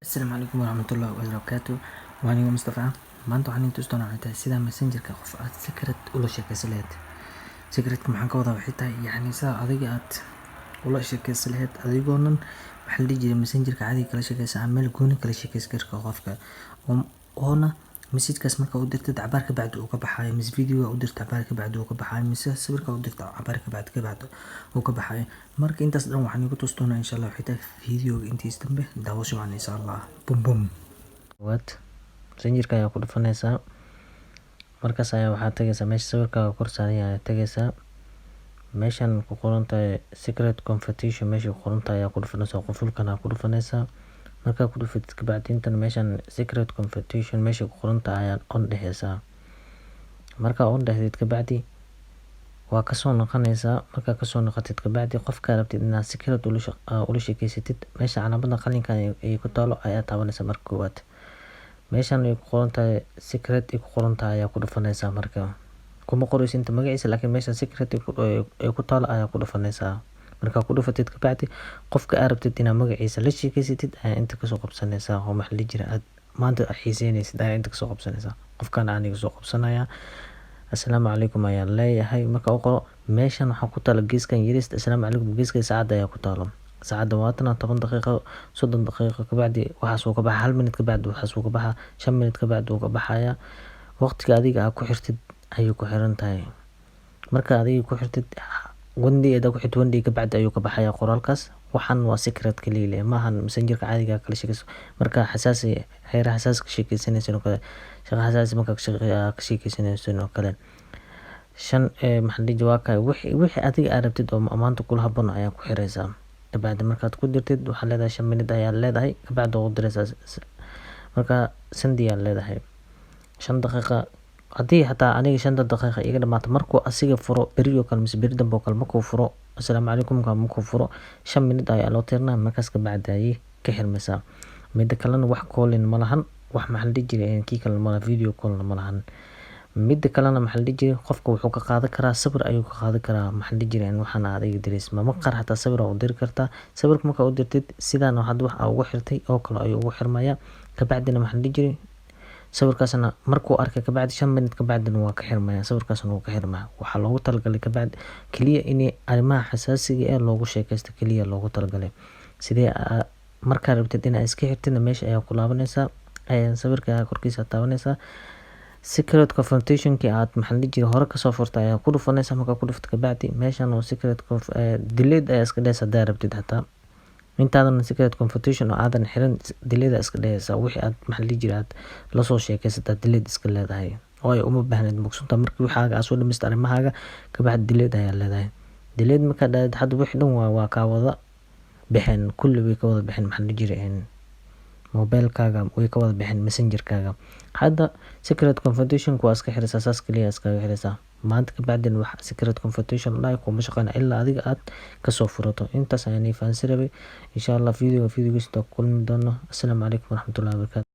Asalaamu calaykum waraxmatullaahi wabarakaatu. Waa aniga Mustafa. Maanta waxaan idin tusi doonaa waxay tahay sida Messengerka qof aad secret ula sheekaysan lahayd. Secretka maxaan ka wadaa? Waxay tahay, yacni, sida adiga aad ula sheekaysan lahayd adigoonan, maxaa la dhihi jiray, Messengerka caadiga kala sheekaysan ama meel gooni kala sheekaysan karto qofka, oona messagekaas marka u dirtid cabaar ka bacdi uu ka baxayo, mise video u dirtid cabaar ka bacdi uu ka baxayo, mise sawirka u dirtid cabaar ka bacdi uu ka baxayo. Marka intaas dhan waxaan igu tusi doonaa, insha Allah, waxay tahay videoga intiis dambe. Daawasho wacan, insha Allah. Bum bum. Waad Messengerka ayaa ku dhufanaysaa. Markaas ayaa waxaad tagaysaa meesha sawirkaaga kor saaran yahay ayaa tagaysaa. Meeshan ku qoran tahay "secret conversation", meesha ku qoran tahay ayaa ku dhufanaysaa. Qufulkan ayaa ku dhufanaysaa. Markaa ku dhufatid kabacdi, intan meeshan "secret conversation" meesha ku qoran tahay ayaa on dhehaysaa. Markaa on dhahdid kabacdi, waa kasoo noqonaysaa. Markaa kasoo noqotid kabacdi, qofkaa rabtid inaad secret ula sheekeysatid, meesha calaamada qalinka ay ku taalo ayaa taabanaysaa. Marka koowaad meeshan ay ku qoran tahay "secret" ay ku qoran tahay ayaa ku dhufanaysaa. Marka kuma qoreyso inta magaciisa, laakiin meesha "secret" ay ku taalo ayaa ku dhufanaysaa. Markaa ku dhufatid kabacdi, qofka aad rabtid inaad magaciisa la sheekeysatid ayaa inta kasoo qabsanaysaa, oo, maxaa la dhihi jiray, aad maanta xiiseynaysid ayaa inta kasoo qabsanaysaa. Qofkan aniga soo qabsanaya, "Assalaamu calaykum" ayaan leeyahay. Marka u qoro, meeshan waxaa ku taalo geeskan yarista "Assalaamu calaykum", geeska saacadda ayaa ku taalo. Saacadda waatana, 10 daqiiqo, 30 daqiiqo kabacdi waxaas uu ka baxa, hal minute kabacdi waxaas uu ka baxa, 5 minute kabacdi uu ka baxaya. Waqtiga adiga aad ku xirtid ayay ku xiran tahay. Marka adiga ku xirtid one day, hadaa ku xirtid one day kabacdi ayuu ka baxaya qoraalkaas. Waxaan waa secret kaliya, maahan Messengerka caadiga kala sheekayso. Marka xasaasi, xeer xasaasi ka sheekaysanaysid oo kale, shaqo xasaasi markaa ka sheekaysanaysid oo kale, shan, maxaa la dhihi jiray, waa kay wixii adiga aad rabtid oo maanta kula habboon ayaa ku xiraysaa. Kabacdi markaad ku dirtid, waxaad leedahay 5 minute ayaa leedahay. Kabacdi waa u diraysaa. Marka "send" ayaa leedahay. 5 daqiiqa haddii xataa aniga 5-ta daqiiqa iga dhamaato, markuu asiga furo beri oo kale mise beri dambe oo kale, markuu furo "Assalaamu calaykum" markuu furo, 5 minute ayaa loo tirinaa. Markaas kabacdi ayay ka xirmaysaa. Mida kalena, wax calling ma lahan, wax, maxaa la dhihi jiray, kii kale malahan, video call ma lahan. Mida kalena, maxaa la dhihi jiray, qofka wuxuu ka qaadan karaa sawir ayuu ka qaadan karaa, maxaa la dhihi jiray, waxaan aad iga diraysa. Marmarka qaar xataa sawir waa u diri kartaa. Sawirka markaa u dirtid, sidaan hadda wax aa ugu xirtay oo kale ayuu ugu xirmayaa. Kabacdina, maxaa la dhihi jiray, sawirkaasna markuu arkay kabacdi, 5 minute kabacdina waa ka xirmaya. Sawirkaasna wuu ka xirmaya. Waxaa loogu talagalay kabacdi kaliya in arrimaha xasaasiga ee loogu sheekaysto kaliya loogu talagalay. Sidee markaa rabtid inaad iska xirtidna, meesha ayaa ku laabanaysaa, sawirka korkiisa taabanaysaa, secret conversationkii aad, maxaa la dhihi jiray, hore kasoo furtay ayaa ku dhufanaysaa. Markaa ku dhufto kabacdi, meeshan oo secret "delete" ayaa iska dhehaysaa. Hadaa rabtid xataa intaadan secret conversation oo aadan xirin, "delete" iska dhehaysaa. Wixii aad, maxaa la dhihi jiray, aad lasoo sheekaysataa "delete" iska leedahay, waayo uma baahnid bogsunta. Markii waxaaga aad soo dhamaysta arrimahaaga kabacdi, "delete" ayaa leedahay. "Delete" markaa dhahid, hadda wixii dhan waa kaa wada bixeen, kulli way ka wada bixeen, maxaa la dhihi jiray, mobilkaaga way ka wada bixeen Messengerkaaga. Hadda secret conversationka waa iska xiraysaa, saas kaliya iskaga xiraysaa. Maanta kabacdina wax secret conversation la dhahay kuma shaqeyna ilaa adiga aad kasoo furato. Intaas ayaan ii fahansi rabay. Insha Allah, videoga videogiisa kulmi doono. Assalaamu calaykum waraxmatullahi wabarakatu.